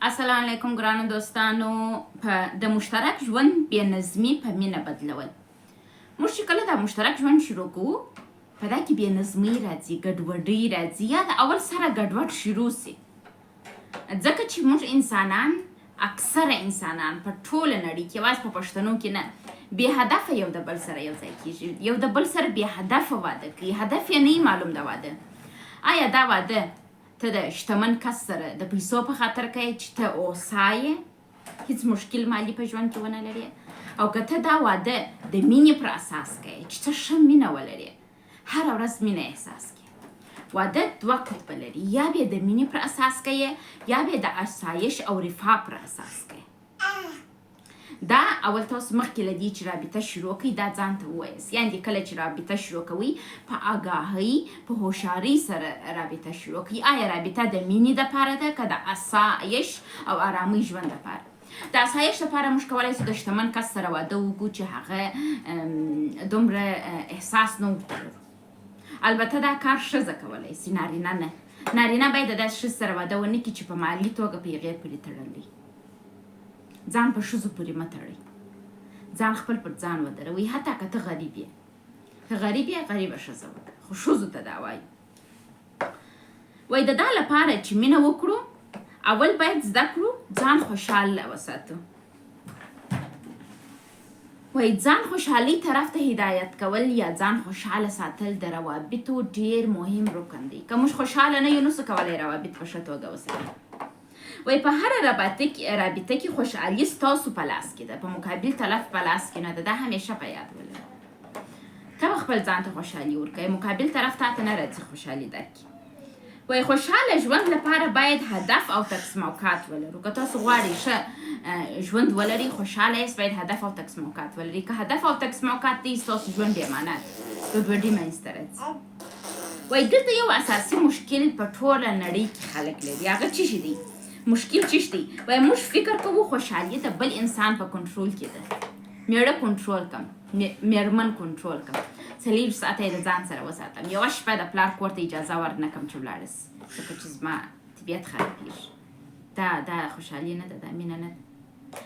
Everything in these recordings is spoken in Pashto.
السلام علیکم ګرانو دوستانو. په د مشترک ژوند بې نظمي په مینه بدلول. موږ چې کله دا مشترک ژوند شروع کوو، په دا کې بې نظمۍ راځي، ګډوډۍ راځي، یا د اول سره ګډوډ شروع سي، ځکه چې موږ انسانان، اکثره انسانان په ټوله نړۍ کې، یوازې په پښتنو کې نه، بې هدفه یو د بل سره یو ځای کیږي، یو د بل سره بې هدفه واده کوي، هدف یې نه معلوم د واده. آیا دا واده ته د شتمن کس سره د پیسو په خاطر کوې چې ته اوسا یې، هیڅ مشکل مالي په ژوند کې ونه لرې، او که ته دا واده د مینې پر اساس کوې چې ته ښه مینه ولرې، هره ورځ مینه احساس کړې؟ واده دوه قطبه لري، یا بیا د مینې پر اساس کوې، یا بیا د آسایش او رفاه پر اساس کوې. دا اول تاسو مخکې له دې چې رابطه شروع کړئ دا ځان ته ووایاست، یعنې کله چې رابطه شروع کوئ په آګاهۍ، په هوښیارۍ سره رابطه شروع کړئ. آیا رابطه د مینې دپاره ده که د آسایش او آرامۍ ژوند دپاره؟ د آسایش لپاره موږ کولای شو د شتمن کس سره واده وکړو چې هغه دومره احساس نه ورته لرو. البته دا کار ښځه کولای سي، نارینه نه. نارینه باید د داسې ښځې سره واده ونه کړي چې په مالي توګه په هغې پورې تړلی. ځان په ښځو پورې مه تړئ، ځان خپل پر ځان ودروئ، حتی که ته غریب یې. که غریب یې، غریبه ښځه وکړه، خو ښځو ته دا وایو. وایي د دا لپاره چې مینه وکړو، اول باید زده کړو ځان خوشحاله وساتو. وایي ځان خوشحالۍ طرف ته هدایت کول یا ځان خوشحاله ساتل د روابطو ډیر مهم رکن دی. که موږ خوشحاله نه یو، نو څه کولی روابط په ښه توګه وساتو؟ وایي په هره رابطه کې خوشحالي ستاسو په لاس کې ده، په مقابل طرف په لاس کې نه ده. دا همیشه په یاد ولرئ. ته به خپل ځان ته خوشحالي ورکوې، مقابل طرف تا ته نه راځي خوشحالي درکړي. وایي خوشحاله ژوند لپاره باید هدف او تقسیم اوقات ولرو. که تاسو غواړئ ښه ژوند ولرئ، خوشحاله یاست، باید هدف او تقسیم اوقات ولرئ. که هدف او تقسیم اوقات دی، ستاسو ژوند بې معنا دی، ګډوډي منځته راځي. وایي دلته یو اساسي مشکل په ټوله نړۍ کې خلک لري، هغه څه شي دی؟ مشکل څه دی؟ وایي موږ فکر کوو خوشحالي د بل انسان په کنټرول کې ده. میړه کنټرول کم، میرمن کنټرول کم، 24 ساعته یې د ځان سره وساتم، یوه شپه د پلار کور ته اجازه ورنه کم چې ولاړه سي، ځکه چې زما طبیعت خرابېږي. دا خوشحالي نه ده، دا مینه نه ده.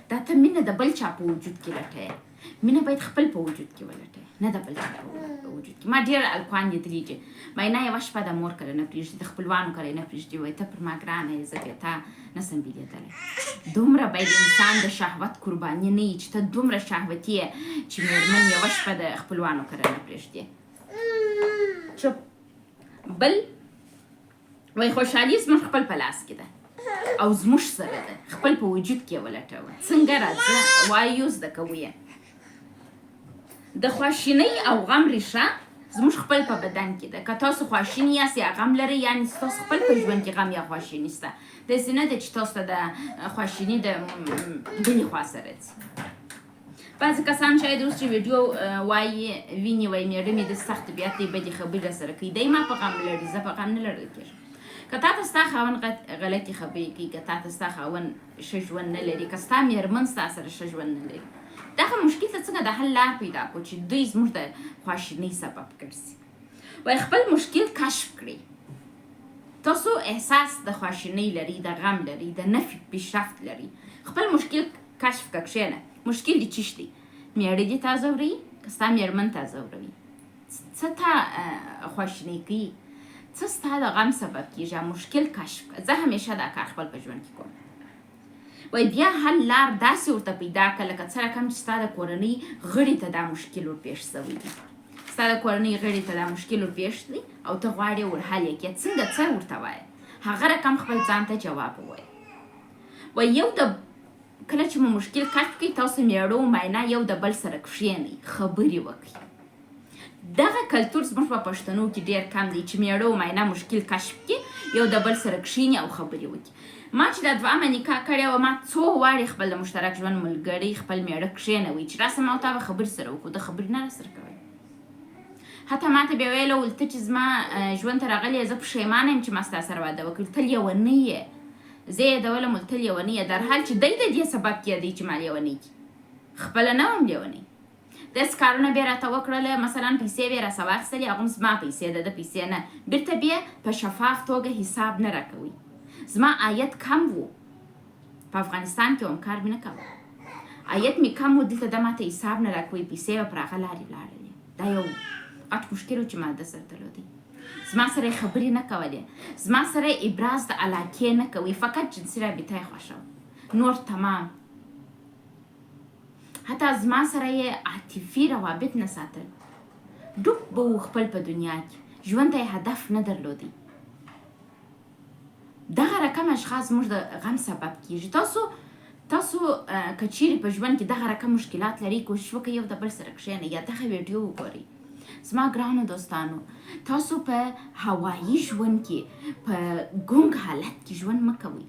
دا ته مینه د بل چا په وجود کې لټوې. مینه باید خپل په وجود کې ولټوې، نه د بل چا په وجود کې. ما ډېر الکوان لیدلي چې ماینه یوه شپه د مور کره نه پرېږدي، د خپلوانو کره نه پرېږدي، وایي ته پر ما ګرانه یې، زه بې تا نه سم بېلېدلی. دومره باید انسان د شهوت قرباني نه وي چې ته دومره شهوتي یې چې مېرمن یوه شپه د خپلوانو کره نه پرېږدي. چپ. بل وایي خوشحالي زموږ خپل په لاس کې ده او زموږ سره ده، خپل په وجود کې ولټوه. څنګه؟ راځه وایو، زده کوو یې. د خواشینۍ او غم ریښه زموږ خپل په بدن کې ده. که تاسو خواشیني یاست یا غم لرئ، یعنې ستاسو خپل په ژوند کې غم یا خواشیني شته. داسې نه ده چې تاسو ته د خواشیني د بلې خوا سره ځي. بعضې کسان شاید اوس چې ویډیو وایي ویني، وایي مېړه مې داسې سخت طبیعت دی، بدې خبرې راسره کوي، دی ما په غم لړي، زه په غم نه لړل کېږم. که تا ته ستا خاوند غلطې خبرې کوي، که تا ته ستا خاوند ښه ژوند نه لري، که ستا میرمن ستا سره ښه ژوند نه لري، دغه مشکل ته څنګه د حل لار پیدا کړو چې دوی زموږ د خواشینۍ سبب ګرځي؟ وایي خپل مشکل کشف کړئ. تاسو احساس د خواشینۍ لري، د غم لري، د نفي پیشرفت لري، خپل مشکل کشف که، کښېنه. مشکل دې چیش دی؟ میړه دې تا ځوروي که ستا میرمن تا ځوروي؟ څه تا خواشینی کوي؟ څه ستا د غم سبب کیږي؟ مشکل کشف کړه. زه همیشه دا کار خپل په ژوند کې کوم. وایي بیا حل لار داسې ورته پیدا کړه لکه څه رقم چې ستا د کورنۍ غړي ته دا مشکل ورپېښ شوی دی. ستا د کورنۍ غړي ته دا مشکل ورپېښ دی او ته غواړې ور حل یې کړې، څنګه؟ څه ورته وایې؟ هغه رقم خپل ځان ته جواب ووایه. وایي یو د کله چې مو مشکل کشف کړئ، تاسو میړه او ماینه یو د بل سره کښېنئ، خبرې وکړئ. دغه کلتور زموږ په پښتنو کې ډېر کم دی چې میړه او ماینه مشکل کشف کړي، یو د بل سره کښېني او خبرې وکړي. ما چې دا دوهمه نکاح کړې وه، ما څو وارې خپل د مشترک ژوند ملګری، خپل میړه کښېنوی چې راسه ما او تا به خبرې سره وکړو. ده خبرې نه راسره کولې. حتی ما ته بیا ویل ول ته چې زما ژوند ته راغلی، زه پښیمانه یم چې ما ستا سره واده وکړ، ته لیونۍ یې. زه یې دولم ول ته لیونۍ یې، در حال چې دی د دې سبب کېدی چې ما لیونۍ کړي، خپله نه وم لیونۍ. داسې کارونه بیا راته وکړل، مثلا پیسې به یې راسه واخیستلې، هغه هم زما پیسې ده، د پیسې نه، بیرته بیا په شفاف توګه حساب نه راکوي. زما عاید کم وو. په افغانستان کې وم، کار مې نه کاوه، عاید مې کم و، دلته ده ماته حساب نه راکوي، پیسې به پر هغه لارې لاړلې. دا یو غټ مشکل و چې ما ده سره درلودی. زما سره یې خبرې نه کولې، زما سره یې ابراز د علاقې نه کوي، فقط جنسي رابطه یې خوښه وه، نور تمام. حتی زما سره یې عاطفي روابط نه ساتل، ډوب به و خپل په دنیا کې، ژوند ته یې هدف نه درلودی. دغه رقم اشخاص زموږ د غم سبب کیږي. تاسو که چیرې په ژوند کې دغه رقم مشکلات لرئ، کوشش وکړئ یو د بل سره کښېنئ یا دغه ویډیو وګورئ. زما ګرانو دوستانو، تاسو په هوایي ژوند کې په ګونګ حالت کې ژوند مه کوئ.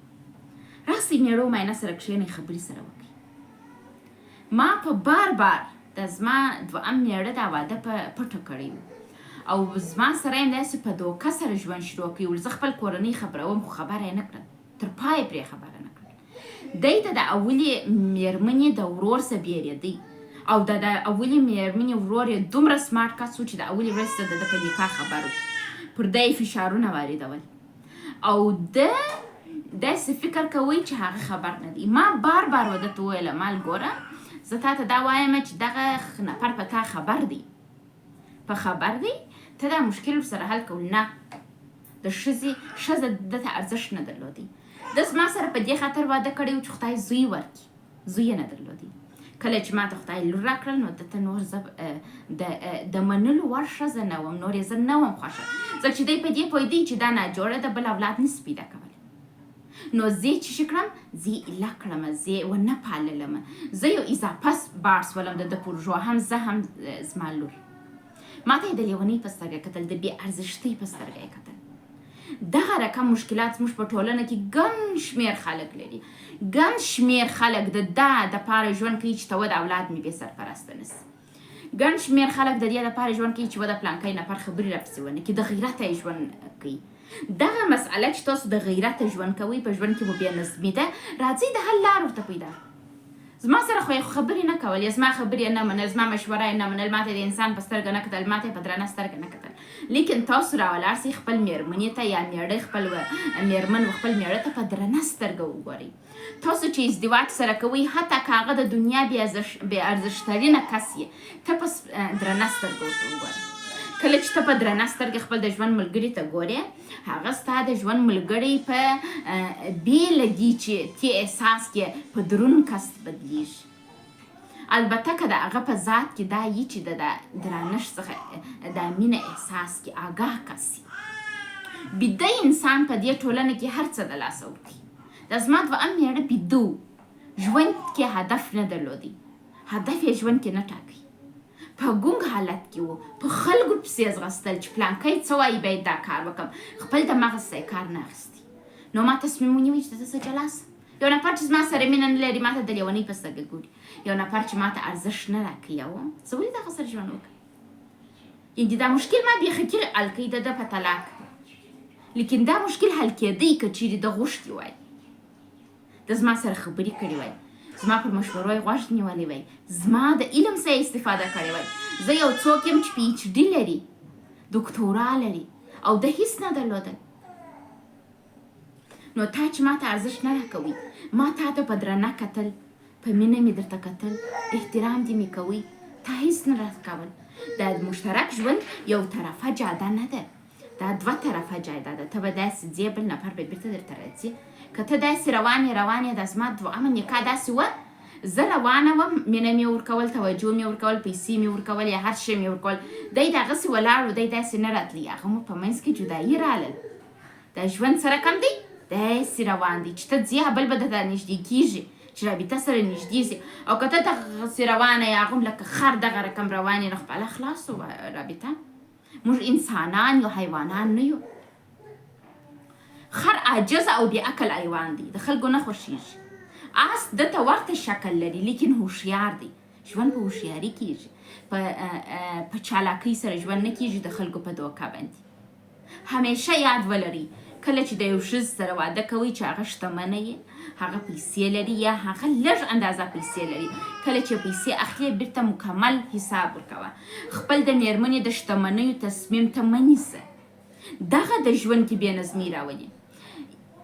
راسئ میړه او ماینه سره کښېنئ، خبرې سره وکړئ. ما په بار بار د زما دوام میړه دا واده په پټه کړی و او زما سره یې داسې په دوکه سره ژوند شروع کړی و. زه خپل کورنۍ خبروم خو خبره یې نه کړم، تر پایه پرې خبره نه کړم. دی ته د اولې میرمنې د ورور څخه بیرېدی او د اولې میرمنې ورور یې دومره سمارټ کس و چې د اولې ورځې څخه د ده په نکاح خبر و، پر ده یې فشارونه واردول او ده داسې فکر کوي چې هغه خبر نه دی. ما بار بار وده ته وویل، مال ګوره زه تا ته دا وایم چې دغه نفر په تا خبر دی، په خبر دی، ته دا مشکل ورسره حل کول. نه، د ښځې ښځه ده ته ارزښت نه درلودی. ده زما سره په دې خاطر واده کړی و چې خدای زوی ورکړي، زوی یې نه درلودی. کله چې ما ته خدای لور راکړل نو ده ته نور زه د منلو وړ ښځه نه وم، نور یې زه نه وم خوښه، ځکه چې دی په دې پوهېدی چې دا ناجوړه ده، بل اولاد نشي پیدا کولی. نو زه چې څه کړم، زه یې ایله کړم، زه یې ونه پاللم، زه یو اضافه بار سولم د ده پرژو، هم زه هم زما لور. ما ته یې د لیونۍ په سترګه کتل، د بې ارزښتۍ په سترګه یې کتل. دغه رقم مشکلات زموږ په ټولنه کې ګڼ شمېر خلک لري. ګڼ شمېر خلک د دا دپاره ژوند کوي چې ته وه د اولاد مې بې سرپرسته نه سي. ګڼ شمېر خلک د دې دپاره ژوند کوي چې وه د پلانکی نفر خبرې راپسې ونه کړي، د غیرته یې ژوند کوي. دغه مسئله چې تاسو د غیرته ژوند کوئ، په ژوند کې مو بې نظمي ده، راځئ د حل لار ورته پیدا کړو. زما سره خو یې خبرې نه کولې، زما خبرې یې نه منل، زما مشوره یې نه منل، ماته د انسان په سترګه نه کتل، ماته یې په درنه سترګه نه کتل. لیکن تاسو راولاړ سئ خپل میرمنې ته یا میړه خپل میرمن و خپل میړه ته په درنه سترګه وګورئ. تاسو چې ازدواج سره کوئ، حتی که هغه د دنیا بې ارزښترینه کس یې، ته په درنه سترګه ورته وګوره. کله چې ته په درنه سترګه خپل د ژوند ملګري ته ګورې، هغه ستا د ژوند ملګری په بې له دې چې تی احساس کې په درون کس بدلیږي. البته که د هغه په ذات کې دا یي چې د درانښت څخه د مینه احساس کې آګاه کس یي. بیده انسان په دې ټولنه کې هر څه د لاسه ورکوي. دا زما دوهم میړه بیده و، ژوند کې هدف نه درلودی، هدف یې ژوند کې نه ټاکی، په ګونګ حالت کې و، په خلکو پسې ځغستل چې پلانکی څه وایي باید دا کار وکړم، خپل د مغز څخه یې کار نه اخیستی. نو ما تصمیم ونیوی چې د ده څخه جلا سم. یو نفر چې زما سره مینه نه لري، ما ته د لیونۍ په سترګه ګوري، یو نفر چې ما ته ارزښت نه راکوي، او زه ولې د هغه سره ژوند وکړم؟ یعنې دا مشکل ما بیخي حل کوي د ده په طلاق، لیکن دا مشکل حل کېدی که چیرې ده غوښتي وای، ده زما سره خبرې کړې وای، زما پر مشورو یې غوږ نیولی وای، زما د علم څخه یې استفاده کړې وای. زه یو څوک یم چې پي ایچ ډي لري، دکتورا لري او ده هیڅ نه درلودل. نو تا چې ما ته ارزښت نه راکوي، ما تا ته په درنه کتل، په مینه مې درته کتل، احترام دې مې کوي، تا هیڅ نه راته کول. دا مشترک ژوند یو طرفه جاده نه ده، دا دوه طرفه جاده ده. ته به داسې ځې، بل نفر به بیرته درته راځي. که ته داسې روان یې روان یې، دا زما دوهمه نکاح داسې وه، زه روانه وم، مینه مې ورکول، توجه مې ورکول، پیسې مې ورکول، یا هر شی مې ورکول، دی د هغسې ولاړ و، دی داسې نه راتلی، هغه مو په منځ کې جدایي رالل. دا ژوند څه رقم دی، داسې روان دی چې ته ځې بل به درته نږدې کېږي، چې رابطه سره نږدې سي، او که ته دغسې روانه یې، هغه هم لکه خر دغه رقم روان یې، نو خپله خلاص سو رابطه. موږ انسانان یو، حیوانان نه یو. خر عاجز او بې عقل حیوان دی، د خلکو نه خوښیږي. آس ده ته ورته شکل لري، لیکن هوښیار دی. ژوند په هوښیاري کیږي، په چالاکۍ سره ژوند نه کیږي، د خلکو په دوکه باندې. همیشه یاد ولرئ، کله چې د یو ښځې سره واده کوئ چې هغه شتمنه یي، هغه پیسې لري یا هغه لږ اندازه پیسې لري، کله چې پیسې اخلي بیرته مکمل حساب ورکوه. خپل د میرمنې د شتمنیو تصمیم ته مه نیسه، دغه د ژوند کې بې نظمي راولي.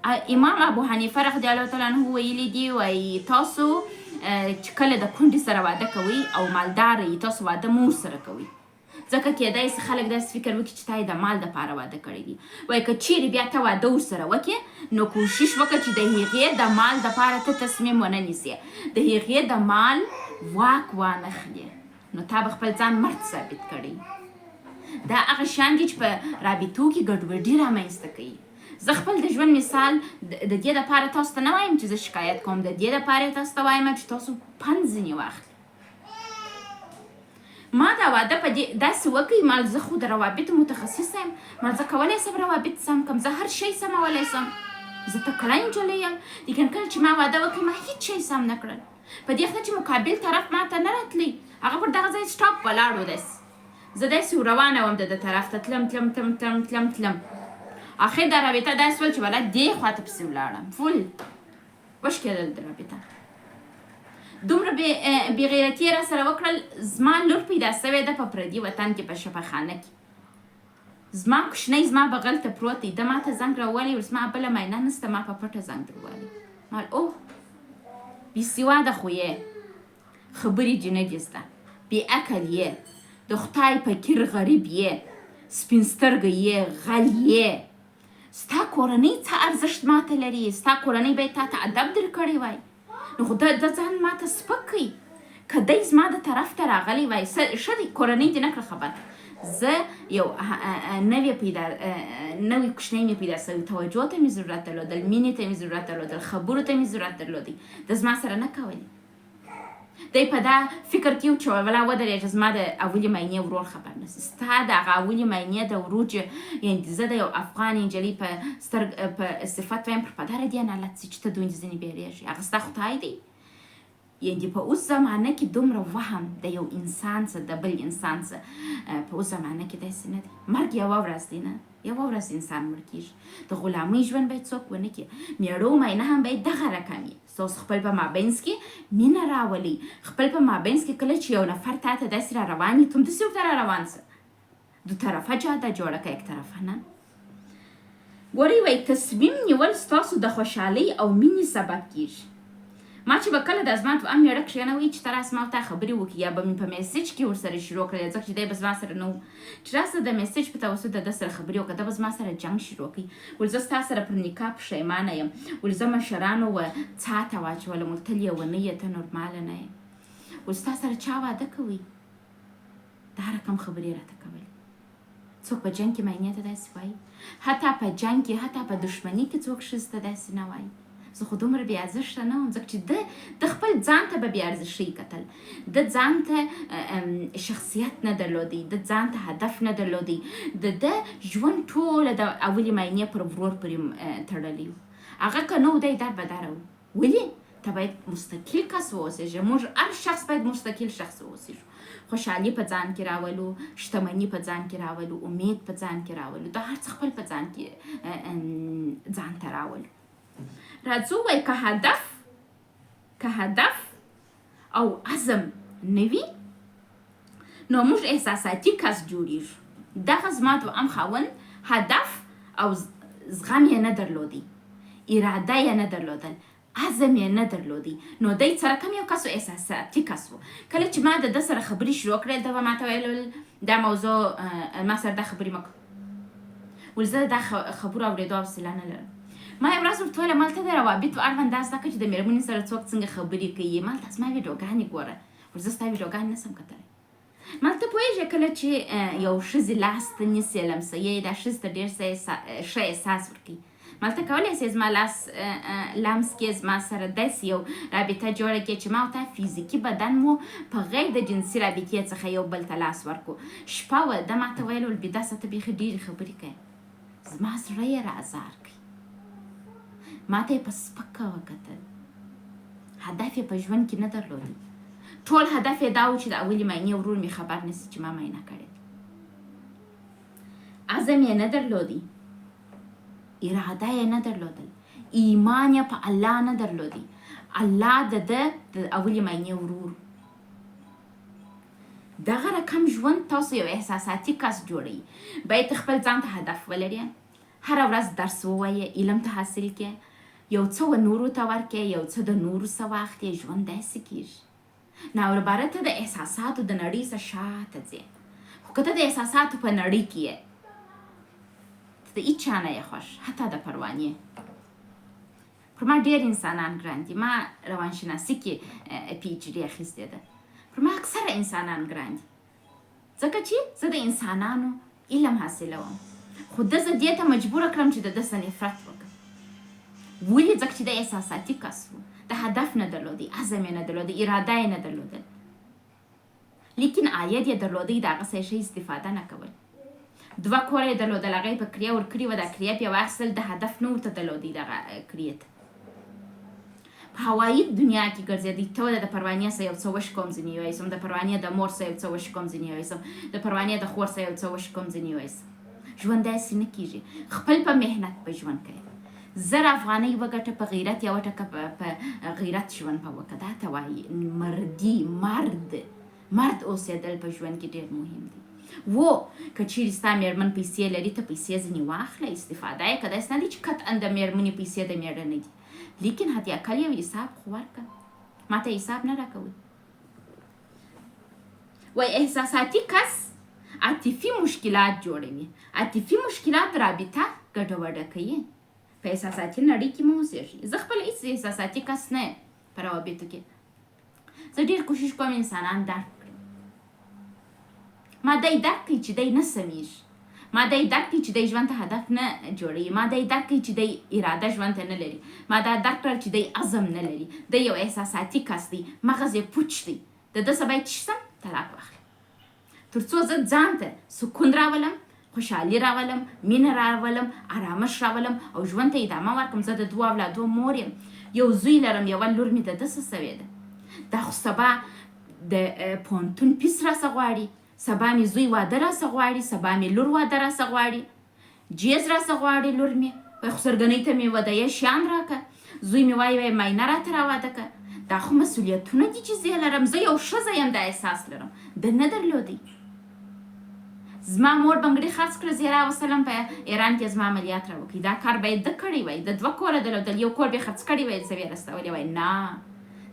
امام ابو حنیفه رضی الله تعالی عنه ویلي دي، وایي تاسو چې کله د کونډې سره واده کوئ او مالدار یئ، تاسو واده مور سره کوئ، ځکه کېدای سي خلک داسې فکر وکړي چې تا یې د مال دپاره واده کړی دی. وایي که چیرې بیا ته واده ورسره وکړې نو کوشش وکړه چې د هغې د مال دپاره ته تصمیم ونه نیسې، د هغې د مال واک وانخلې، نو تا به خپل ځان مرد ثابت کړی. دا هغه شیان دي چې په رابطو کې ګډوډي رامنځته کوي. زه خپل د ژوند مثال د دې دپاره تاسو ته نه وایم چې زه شکایت کوم، د دې دپاره یې تاسو ته وایم چې تاسو پند ځینې واخلئ. ما دا واده په دې داسې وکړي، مال زه خو د روابطو متخصصه یم، مال زه کولی سم روابط سم کړم، زه هر شی سمولی سم، زه تکړه نجلۍ یم. لیکن کله چې ما واده وکړ ما هیڅ شی سم نه کړل، په دې خاطر چې مقابل طرف ما ته نه راتلی، هغه پر دغه ځای سټاپ ولاړ و. داسې زه داسې روانه وم، د ده طرف ته تلم تلم تلم تلم تلم تلم، اخر دا رابطه داسې ول چې ولا دې خواته پسې ولاړم، فول وشکېدل د رابطه. دومره بې غیرتي یې راسره وکړل. زما لور پیدا سوې ده په پردي وطن کې په شفاخانه کې، زما کوچنی زما بغل ته پروت دی، ده ماته زنګ راوولی، ور زما بله ماینه نسته، ما په پټه زنګ دروولی. مال اوه بې سواده خو یې، خبرې دې نه دي زده، بې عقل یې، د خدای فقیر غریب یې، سپین سترګی یې، غل یې، ستا کورنۍ څه ارزښت ماته لري؟ ستا کورنۍ باید تاته ادب درکړی وای، نو خو ده ځان ماته سپک کړي. که دی زما د طرف ته راغلی وای، ښه دی کورنۍ دې نه کړه خبر، زه یو نوې پیدا نوی کوچنی مې پیدا سوی، توجه ته مې ضرورت درلودل، مینې ته مې ضرورت درلودل، خبرو ته مې ضرورت درلودی، ده زما سره نه کولې. دی په دا فکر کې و چې ولا ودرېږه زما د اولې ماینې ورور خبر نه سي، ستا د هغه اولې ماینې د ورور چې یعنې زه د یو افغان نجلۍ په سترګ په صفت وایم، پر پدره دې نالت سي چې ته دوندې ځینې بېرېږې، هغه ستا خدای دی. یعنې په اوس زمانه کې دومره وهم د یو انسان څه د بل انسان څه په اوس زمانه کې داسې نه دی. مرګ یوه ورځ دی، نه یوه ورځ انسان مړ کېږي، د غلامۍ ژوند باید څوک ونه کړي. مېړه او ماینه هم باید دغه رقم وي. ستاسو خپل په مابینځ کې مینه راولئ، خپل په مابینځ کې کله چې یو نفر تا ته داسې را روان وي، ته هم داسې ورته را روان سه، دو طرفه جاده جوړه که، یک طرفه نه. ګورئ وایي تصمیم نیول ستاسو د خوشحالۍ او مینې سبب کېږي. ما چې به کله د زما دوهم مېړه کښېنوئ چې ته راسه ما او تا خبرې وکړي، یا به مې په میسج کې ورسره شروع کړل، ځکه چې دی به زما سره نه و، چې راسه د میسج په توسط د ده سره خبرې وکړه، ده به زما سره جنګ شروع کړي، ول زه ستا سره پر نکاح پښیمانه یم، ول زه مشرانو و څا ته واچولم، ول ته لیونۍ یې، ته نورماله نه یې، ول ستا سره چا واده کوي؟ دا رقم خبرې راته کولې. څوک په جنګ کې ماینې ته داسې وایي؟ حتی په جنګ کې، حتی په دښمني کې څوک ښځې ته داسې نه وایي. زه خو دومره بې ارزښته نه وم، ځکه چې ده د خپل ځان ته به بې ارزښۍ کتل، ده ځان ته شخصیت نه درلودی، ده ځان ته هدف نه درلودی، د ده ژوند ټوله د اولې ماینې پر ورور پورې تړلی و. هغه که نه و دی در به در و. ولې؟ ته باید مستقل کس واوسېږې، موږ هر شخص باید مستقل شخص واوسېږو. خوشحالي په ځان کې راولو، شتمني په ځان کې راولو، امید په ځان کې راولو، دا هر څه خپل په ځان کې ځان ته راولو. راځو وای که هدف او عزم نه وي نو موږ احساساتي کس جوړیږو. دغه زما دوهم خاوند هدف او زغم یې نه درلودی، اراده یې نه درلودل، عزم یې نه درلودی، نو دی څه رقم یو کس و، احساساتي کس و. کله چې ما د ده سره خبرې شروع کړې، ده به ماته ویل دا موضوع ما سره دا خبرې مه کوه، ول زه دا خبرو اورېدو حوصله نه لرم. ما یو ورځ ورته وویل مالته د روابطو اړوند دا زده کړه چې د مېرمنې سره څوک څنګه خبرې کوي، مالته زما ویډیوګانې ګوره، ول زه ستا ویډیوګانې نه سم کتلی. مالته پوهېږې کله چې یو ښځې لاس ته نیسې لمسوي، دا ښځې ته ډېر ښه احساس ورکوي. مالته کولی سې زما لاس لمس کې، زما سره داسې یو رابطه جوړه کړې چې ما او تا فزیکي بدن مو په غیر د جنسي رابطې څخه یو بل ته لاس ورکړو. شپه وه، ده ماته ویل ول بیده سه ته بیخي ډېرې خبرې کوې. زما زړه یې را ازار کړ، ماته یې په سپکه وکتل. هدف یې په ژوند کې نه درلودی، ټول هدف یې دا و چې د اولې ماینې ورور مې خبر نه سي چې ما ماینه کړې ده. عزم یې نه درلودی، اراده یې نه درلودل، ایمان یې په الله نه درلودی. الله د ده د اولې ماینې ورور. دغه رقم ژوند تاسو یو احساساتي کس جوړوي. باید ته خپل ځان ته هدف ولرې، هره ورځ درس ووایې، علم ته حاصل کړې، یو څه و نورو ته ورکړې، یو څه د نورو څه واخلې، ژوند داسې کیږي. ناورباره ته د احساساتو د نړۍ څخه شاته ځې، خو که ته د احساساتو په نړۍ کې یې، ته د هیچا نه یې خوښ، حتی د پروانې. پر ما ډېر انسانان ګران دي، ما روانشناسي کې پي ایچ ډي اخیستې ده، پر ما اکثره انسانان ګران دي، ځکه چې زه د انسانانو علم حاصلوم. خو ده زه دې ته مجبوره کړم چې د ده څخه نفرت وکړم. ولې؟ ځکه چې ده احساساتي کس و، ده هدف نه درلودی، عزم یې نه درلودی، اراده یې نه درلودل، لیکن عاید یې درلودی، د هغه څخه یې ښه استفاده نه کول. دوه کوره یې درلودل، هغه یې په کریه ورکړي وه، دا کریه پې واخیستل، ده هدف نه ورته درلودی دغه کریې ته. په هوایي دنیا کې ګرځېدی، ته ولې د پروانې سره یو څه وشکوم ځینې وایسم، د پروانې د مور سره یو څه وشکوم ځینې وایسم، د پروانې د خور سره یو څه وشکوم ځینې وایسم. ژوند داسې نه کېږي. خپل په محنت په ژوند کوي. 1000 افغانۍ وګټه، په غیرت یې وټکه، په غیرت ژوند په وکړه. دا ته وایي مردي، مرد. مرد اوسېدل په ژوند کې ډېر مهم دي. وو که چیرې ستا میرمن پیسې لري، ته پیسې ځینې واخله، استفاده یې کړه. داسې نه دی چې قطعا د میرمنې پیسې د میړه نه دي، لیکن حد اقل یو حساب خو ورکړه. ما ته حساب نه راکوي. وای احساساتي کس عاطفي مشکلات جوړوي، عاطفي مشکلات رابطه ګډوډه کوي. په احساساتي نړۍ کې مه اوسېږئ. زه خپل هېڅ احساساتي کس نه یم. په روابطو کې زه ډېر کوشش کوم انسانان درک کړم. ما دی درک کوي چې دی نه سمېږي، ما دی درک کوي چې دی ژوند ته هدف نه جوړوي، ما دی درک کوي چې دی اراده ژوند ته نه لري، ما دا درک کړل چې دی عزم نه لري، دی یو احساساتي کس دی، مغز یې پوچ دی، د ده څخه باید چې شم طلاق واخلم، تر څو زه ځان ته سکون راولم، خوشحالي راولم، مینه راولم، آرامش راولم او ژوند ته ادامه ورکړم. زه د دوو اولادو مور یم، یو زوی لرم، یوه لور مې د ده څخه سوې ده. دا خو سبا د پوهنتون فیس راسه غواړي، سبا مې زوی واده راسه غواړي، سبا مې لور واده راسه غواړي، جیز راسه غواړي لور مې، وایي خسرګنۍ ته مې ودیه شیان راکه، زوی مې وایي وایي ماینه راته راواده که. دا خو مسؤلیتونه دي چې زه یې لرم. زه یو ښځه یم، دا احساس لرم، ده نه درلودی. زما مور بنګړي خرڅ کړه، زه یې راوستلم په ایران کې زما عملیات راوکړي. دا کار باید ده کړی وای، ده دوه کوره درلودل، یو کور به یې خرڅ کړی وای، زه یې رسولې وای. نه،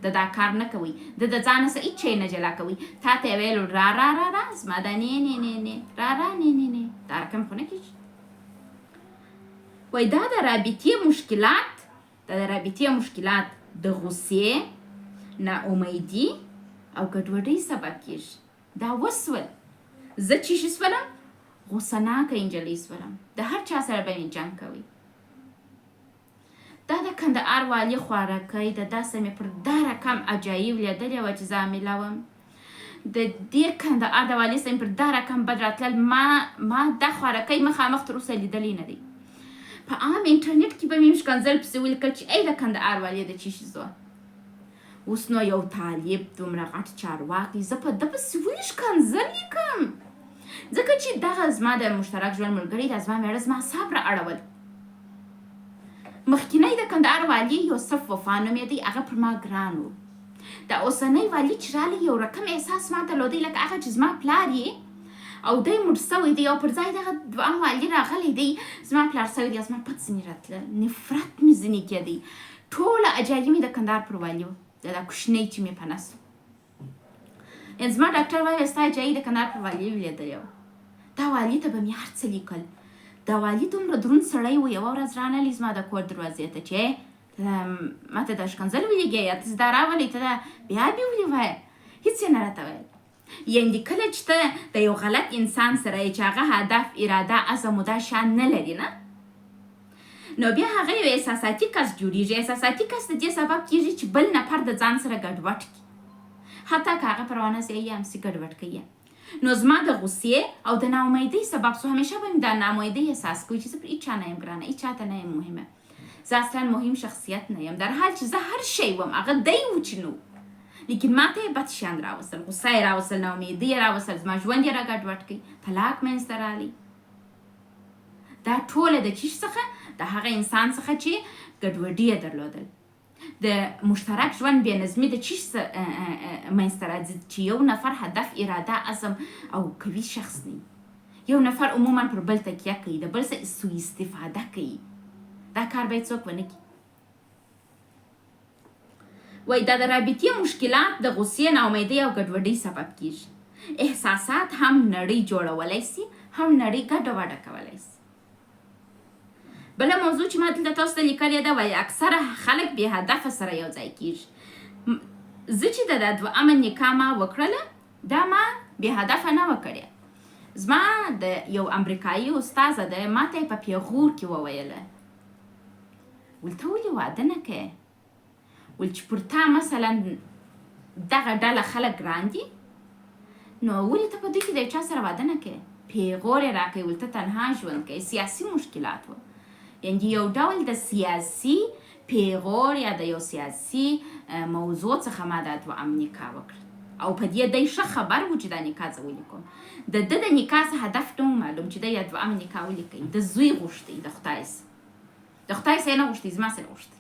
ده دا کار نه کوي، ده د ځانه څه هیڅ شی نه جلا کوي. تا ته یې ویل را را را را، زما دا نه نه نه نه را را نه نه نه، دا رقم خو نه کېږي. وای دا د رابطې مشکلات، دا د رابطې مشکلات د غصې، ناامیدي او ګډوډۍ سبب کېږي. دا وسول، زه چې شي سولم، غوسه ناکه نجلۍ سولم، د هر چا سره به مې جنګ کوي. دا د کندهار والي خوارکی د داسې مې پر دا رقم عجایب لیدلې وه چې زه عامله وم. د دې کندهار د والي سره مې پر دا رقم بد راتلل، ما دا خوارکی مخامخ تر اوسه لیدلی نه دی. په عام انټرنیټ کې به مې ښکنځل پسې ولیکل چې ای د کندهار والي د چیشي زوی. اوس نو یو طالب دومره غټ چارواکی، زه په ده پسې ولې ښکنځل لیکم؟ ځکه چې دغه زما د مشترک ژوند ملګری، دا زما مېړه زما اعصاب را اړول. مخکینی د کندهار والي یوسف وفا نومېدی، هغه پر ما ګران و. دا اوسنی والي چې رالی، یو رقم احساس ما درلودی لکه هغه چې زما پلار یې او دی مړ سوی دی او پر ځای دغه دوهم والي راغلی دی، زما پلار سوی دی، زما پت ځینې راتله، نفرت مې ځینې کېدی. ټوله اجایي مې د کندهار پر والي وه، دا کوچنی چې مې په نس و. یعنې زما ډاکټر وایي ستا اجایي د کندهار پر والي ولیدلې وه. دا والي ته به مې هر څه لیکل. دا والي دومره دروند سړی و، یوه ورځ رانلی زما د کور دروازې ته چې ما ته دا ښکنځل ولیږې یا ته دا راولې، ته دا بیا بې ولې وایې؟ هېڅ یې نه راته ویل. یعنې کله چې ته د یو غلط انسان سره یې چې هغه هدف، اراده، عزم او دا شیان نه لري نه، نو بیا هغه یو احساساتي کس جوړیږي. احساساتي کس د دې سبب کیږي چې بل نفر د ځان سره ګډوډ کړي، حتی که هغه پروانه ځای هم سي ګډوډ کوي. نو زما د غصې او د ناامیدۍ سبب سو. همیشه به مې دا ناامیدۍ احساس کوي چې زه پر هیچا نه یم ګرانه، هیچا ته نه یم مهمه، زه اصلا مهم شخصیت نه یم، در حال چې زه هر شی وم، هغه دی و چې نو، لیکن ما ته یې بد شیان راوستل، غصه یې راوستل، ناامیدي یې راوستل، زما ژوند یې راګډوډ کړ، طلاق منځته راغلی. دا ټوله د چیش څخه؟ د هغه انسان څخه چې ګډوډي یې درلودل. د مشترک ژوند بې نظمي د چیش منځته راځي؟ چې یو نفر هدف، اراده، عزم او قوي شخص نه وي. یو نفر عموما پر بل تکیه کوي، د بل څخه سوء استفاده کوي. دا کار باید څوک ونه کړي. وایي دا د رابطې مشکلات د غصې، ناامیدۍ او ګډوډۍ سبب کیږي. احساسات هم نړۍ جوړولی سي، هم نړۍ ګډه وډه کولی سي. بله موضوع چې ما دلته تاسو ته لیکلې ده، وایي اکثره خلک بې هدفه سره یو ځای کیږي. زه چې د دا دوهمه نکاح ما وکړله، دا ما بې هدفه نه وه کړې. زما د یو امریکایي استاذه ده، ما ته یې په پیغور کې وویله، ول ته ولې واده نه کوې؟ ول چې پر تا مثلا دغه ډله خلک ګران دي، نو ولې ته په دوی کې د یو چا سره واده نه کوې؟ پیغور یې راکوي، ول ته تنها ژوند کوې. سیاسي مشکلات وه، یعنې یو ډول د سیاسي پیغور یا د یو سیاسي موضوع څخه ما دا دوام نکاح وکړه، او په دې دی ښه خبر و چې دا نکاح زه ولې کوم. د ده د نکاح څه هدف نه و معلوم چې دی یا دوام نکاح ولې کوي. د زوی غوښتی، د خدای څخه، د خدای څخه یې نه غوښتی، زما څخه یې غوښتی،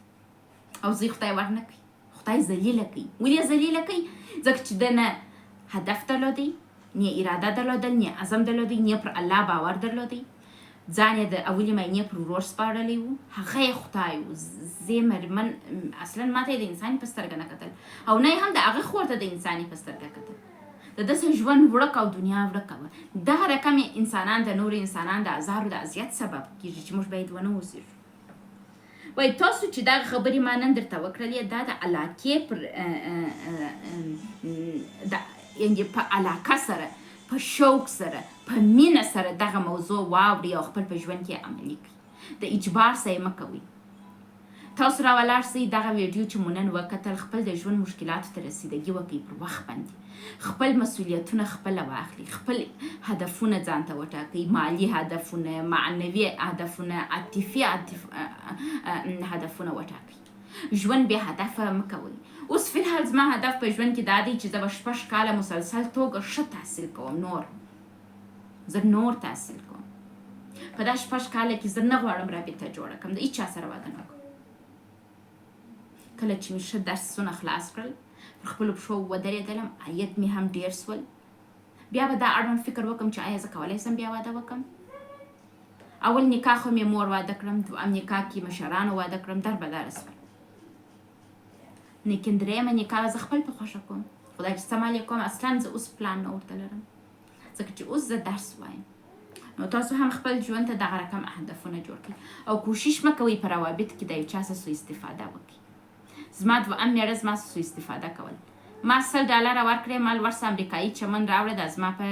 او زوی خدای ورنه کوي، خدای ذلیله کوي. ولې یې ذلیله کوي؟ ځکه چې ده نه هدف درلودی، نه اراده درلودل، نه عزم درلودی، نه پر الله باور درلودی. ځان یې د اولې ماینې پر ورور سپارلی و، هغه یې خدای و. زه مېرمن اصلا ماته یې د انساني په سترګه نه کتل، او نه یې هم د هغه خور ته د انساني په سترګه کتل. د داسې ژوند ورک او دنیا ورکه وه. دا رقم انسانان د نورو انسانان د ازارو د اذیت سبب کیږي چې موږ باید ونه اوسیږو. وایي تاسو چې دغه خبرې ما نن درته وکړلې، دا د علاقې پر د یعنې په علاقه سره، په شوق سره، په مینه سره دغه موضوع واوري او خپل په ژوند کې عملي کړئ. د اجبار سره یې مه کوئ. تاسو را ولاړ سئ، دغه ویډیو چې مو نن وکتل، خپل د ژوند مشکلاتو ته رسیدګي وکړئ پر وخت باندې، خپل مسؤلیتونه خپله واخلئ، خپل هدفونه ځان ته وټاکئ، مالي هدفونه، معنوي هدفونه، عاطفي هدفونه وټاکئ. ژوند بې هدفه مه کوئ. اوس فی الحال زما هدف په ژوند کې دا دی چې زه به 6 کاله مسلسل توګه ښه تحصیل کوم، نور زه نور تحصیل کوم. په دا 6 کاله کې زه نه غواړم رابطه جوړه کړم، د هیچا سره واده نه کوم. کله چې مې ښه درسونه خلاص کړل، پر خپلو پښو ودرېدلم، عاید مې هم ډېر سول، بیا به دا اړوند فکر وکړم چې آیا زه کولی سم بیا واده وکړم. اول نکاح خو مې مور واده کړم، دوهم نکاح کې مشرانو واده کړم، در به داره سول. لیکن درېیمه نکاح زه خپل په خوښه کوم، خدای چې څه مال یې کوم. اصلا زه اوس پلان نه ورته لرم، ځکه چې اوس زه درس وایم. نو تاسو هم خپل ژوند ته دغه رقم هدفونه جوړ کړئ، او کوشش مه کوئ په روابط کې د یو چا څخه سوء استفاده وکړئ. زما دوهم مېړه زما څخه سوء استفاده کول. ما $100 ورکړې، مال ورسه امریکایي چمن راوړه، دا زما په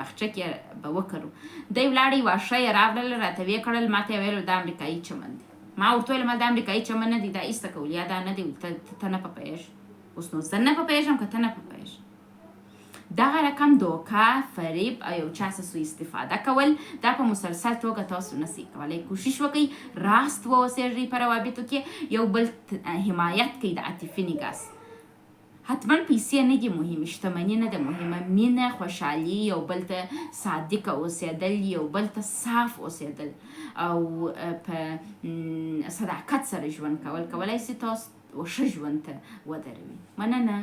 باغچه کې به وکرو. دی ولاړی، واښه یې راوړل، راته ویې کړل، ما ته یې ویل دا امریکایي چمن دی. ما ورته ویل ما دا امریکایي چمن نه دی، دا ایسته کول یا دا نه دی. ته نه په پوهېږې. اوس نو زه نه په پوهېږم که ته نه په پوهېږې. دغه رقم دوکه، فریب او یو چا څخه سوء استفاده کول، دا په مسلسل توګه تاسو نه سئ کولی. کوشش وکړئ راست واوسېږئ په روابطو کې، یو بل حمایت کوي د عاطفي نګاه. حتما پیسې نه دي مهمې، شتمني نه ده مهمه، مینه، خوشحالي، یو بل ته صادق اوسېدل، یو بل ته صاف اوسېدل او په صداقت سره ژوند کول کولای سي تاسو ښه ژوند ته ودروي. مننه.